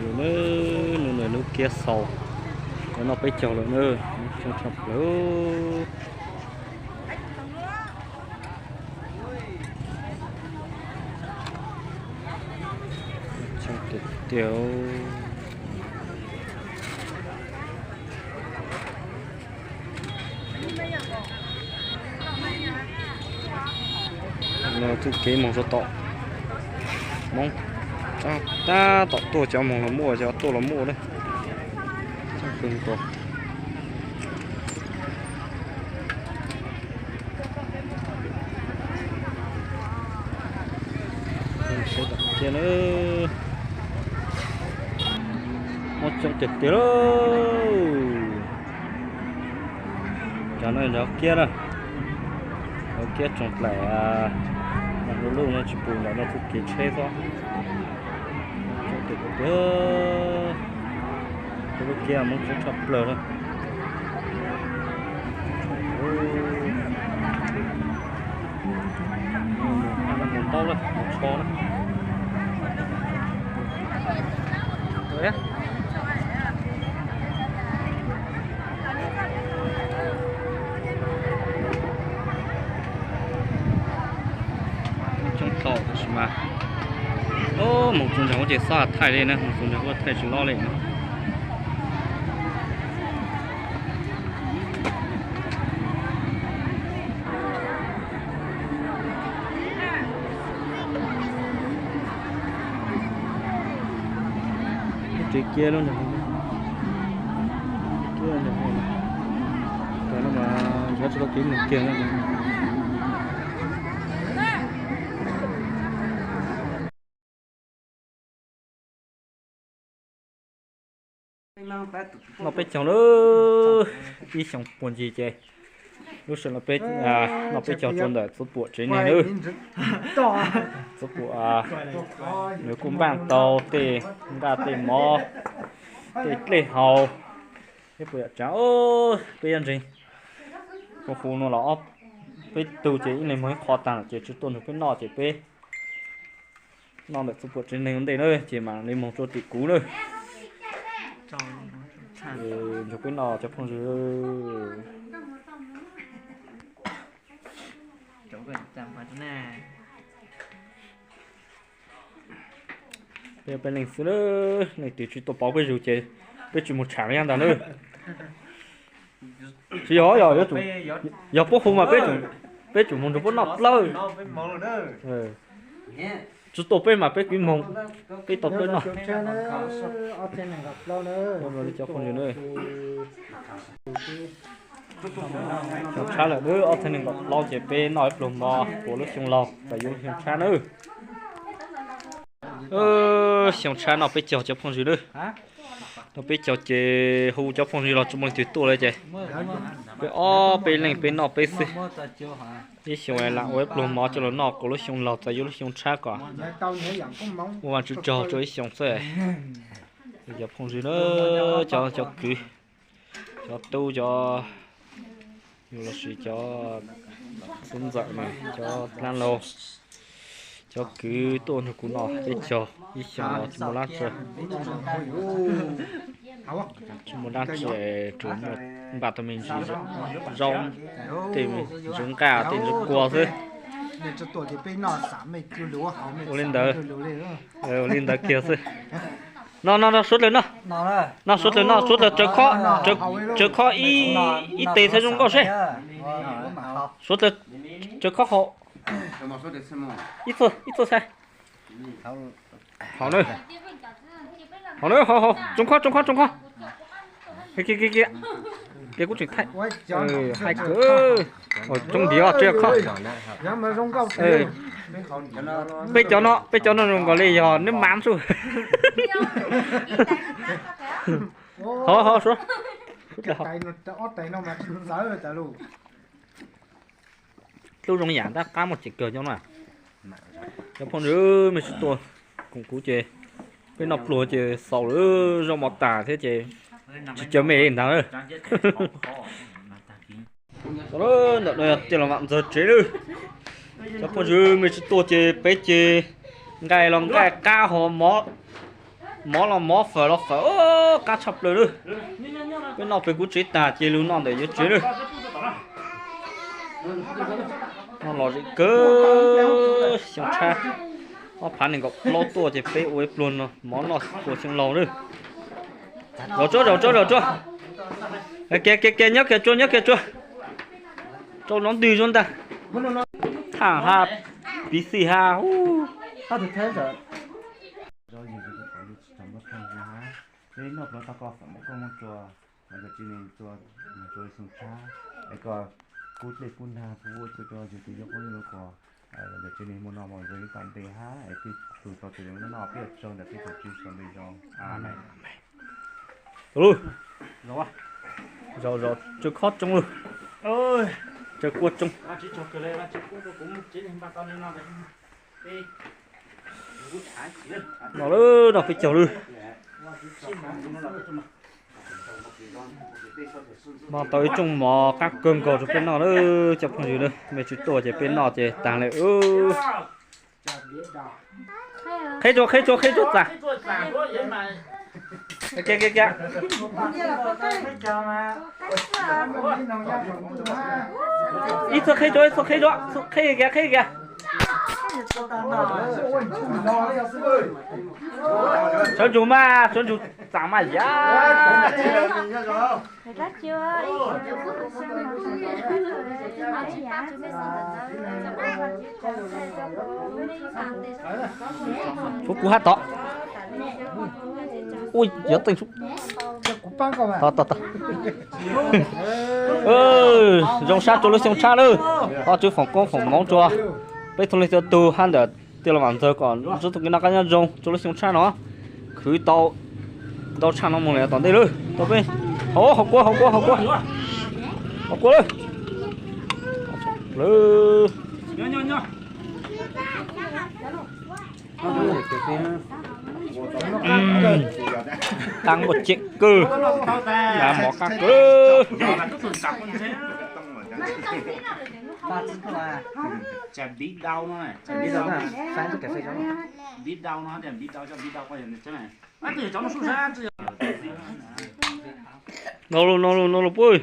Lawm na, hnub no lub kiab xaus, cov noj peb caug lawm na, coob tshaj plaws. Coob tiag tiag. Txoj kev moog rau tom Hmoob, tab tom tuaj cov moog los muaj, cov tuaj los muaj na. Txhob kawg nkaus. Saib tom kiab na, muaj coob tiag tiag lauj. Cov no yog kiab na, cov kiab tsoom dlaim, lub lub no tsis pum ntawm no txoj kev tsheb xwb. Coob tiag tiag, lub kiab Hmoob coob tshaj plaws na. Mus taub na, mus tsho na. Coob thaum tab sis mas moog txug nraag huab ces xob thaij li na, moog txug nraag huab thaij tsis loj li no. Tsev kiab lub nraag, kiab nraag, cov no mas nrhiav tsis tau kev moog kiag. Noj peb caug lawm, ib xyoos puag ncig ces lub sij hawm no peb noj peb caug rau ntawm txuv puam tsev neeg lawm. Txuv puam nws kuj npaaj tau tej nqaj tej mov, tej dlej haus, peb puas yam tsav, peb yuav ntseeg. Kuv hu no los ob peb tug ces ib leeg moog ib qho taag ces tsi tuaj nrug peb noj ces peb noj ntawm txuv puam tsev neeg ua ntej na ces mam li moog rua tim kuv na. Nrug peb noj cov phooj ywg. Peb, peb leeg xwb na, leej twg tsis tuaj pauv peb zug ces peb tsis mus tsham yog ntag na. Tsis yog, yog, yog puab hu mas peb tsum moog nrug puab noj plaub. Tsis tuaj peb mas peb kuj moog, peb tau peb noj. Cov phooj ywg, xyoo tshab lawm, ob txhiab nees nkaum plaub ces peb noj ib pluag mov quas lub xyoo laug txais yuav lub xyoo tshab nawb. Xyoo tshab noj peb caug cov phooj ywg nawb. Noj peb caug ces hu cov phooj ywg los tsis muaj leej twg tuaj li ces peb ob peb leej peb noj peb xwb. Ib xyoos lam ua ib pluag mov coj los noj quas lub xyoo laug txais yuav lub xyoo tshab kom muaj vaj tswv tsaug rua ib xyoos xwb. Cov phooj ywg nawb, cov, cov kwv, cov tub, cov yug los sis cov xub ntxawm, cov dlaab laug, cov kwv tuaj nrug kuv noj peb caug ib xyoos los tsis muaj dlaab tsi, tsis muaj dlaab tsi, tsuas muaj npaj tau me ntsis zaub, tej ntsis nqaj tej ntsis kua xwb. Ua li ntawd, ua li ntawd kiag xwb. No, no, no, suav dlawg noj. No, suav dlawg noj, suav dlawg tsawv khob, tsawv khob ib teg thiab zoo nkauj seb. Suav dlawg tsawv khob haus. Ib txuj, ib txuj saib. Haus na, haus na, haus, haus, tsoo khob, tsoo khob, tsoo khob. Kiag, kiag, kiag, kiag kuv tseem thaij. Hais kawg, tsoo ntiav tsawv khob. Peb cov no, peb cov no zoo nkaus li yog neb mav xwb. Haus, haus, suav. Hlub zoo yam ntab qab muaj ceem kawg cov no. Cov phooj ywg, mej sib tua koom kuv ces peb noj pluag ces xaus lawm, zaub mov tas thiab ces tsis caw mej li ntag. Ntawm no yog tiaj los vam ntxawg tsev lawm. Cov phooj ywg, mej sib tua ces peb ces nqaij los nqaij qab ho mov Mov los mov, fawm los fawm, qab tshaj plaws lawm. Peb noj pem kuv tsev tag ces lug noj ntawm yuav tsev lawm. Noj los zem kawg, xyoo tshab ob phav nees nkaum plaub tuaj ces peb ua ib pluag no mov noj puas xyoo laus lawm. Zaum tsuag, zaum tsuag, zaum tsuag. Kiag kiag kiag, nyob kiag tsuag, nyob kiag tsuag. Rau no ntws zoo ntag. Thaam hab, piv xij hab. Peb noj pluag tau koj foom koj muab rua, ntawm tsev neeg txua, txua xyoo tshab, es koj kub dlej kub nag, kub ua txuj rua yug txiv yog qoob lub kos, ntawm tsev neeg muaj noj muaj nqe ib tag ntev hab es peb tug tau tes noj peb ua tsaug ntawm peb tus Tswv xyoo ntev zoo. Amees. Zaum zaum tsaws khob tsoo lawm, tsaws kua tsoo. No lawm, no peb caug lawm. Noj tau ib rooj mov qab kawg nkaus rau peb noj lawm cov phooj ywg na, mej tsis tuaj ces peb noj ces taag lawm. Qheb tsuag, qheb tsuag, qheb tsuag txav. Ib txhia qheb tsuag, ib txhia qheb tsuag, qheb kiag, qheb kiag. Sawv ntsug mas, sawv ntsug txav mas yam. Tshuav kuv hab tod. Ui, yuav teej, tod tod tod. Zoo sab rua lub xyoo tshab lawm. Koj Tswv foom koob foom moov rua peb txhua leej txhua tug hab ntawm tij laug Vam Ntxawg kom ntsuj tug kev noj qab nyob zoo rua lub xyoo tshab no. Khwv tau ntau tshaj no mus lawm tom ntej lawm. Tau peb hauv, hauv kua, hauv kua, hauv kua, hauv kua lawm. Qab muaj ceem kawg, mov qab kawg. No lus, no lus, no lus puab.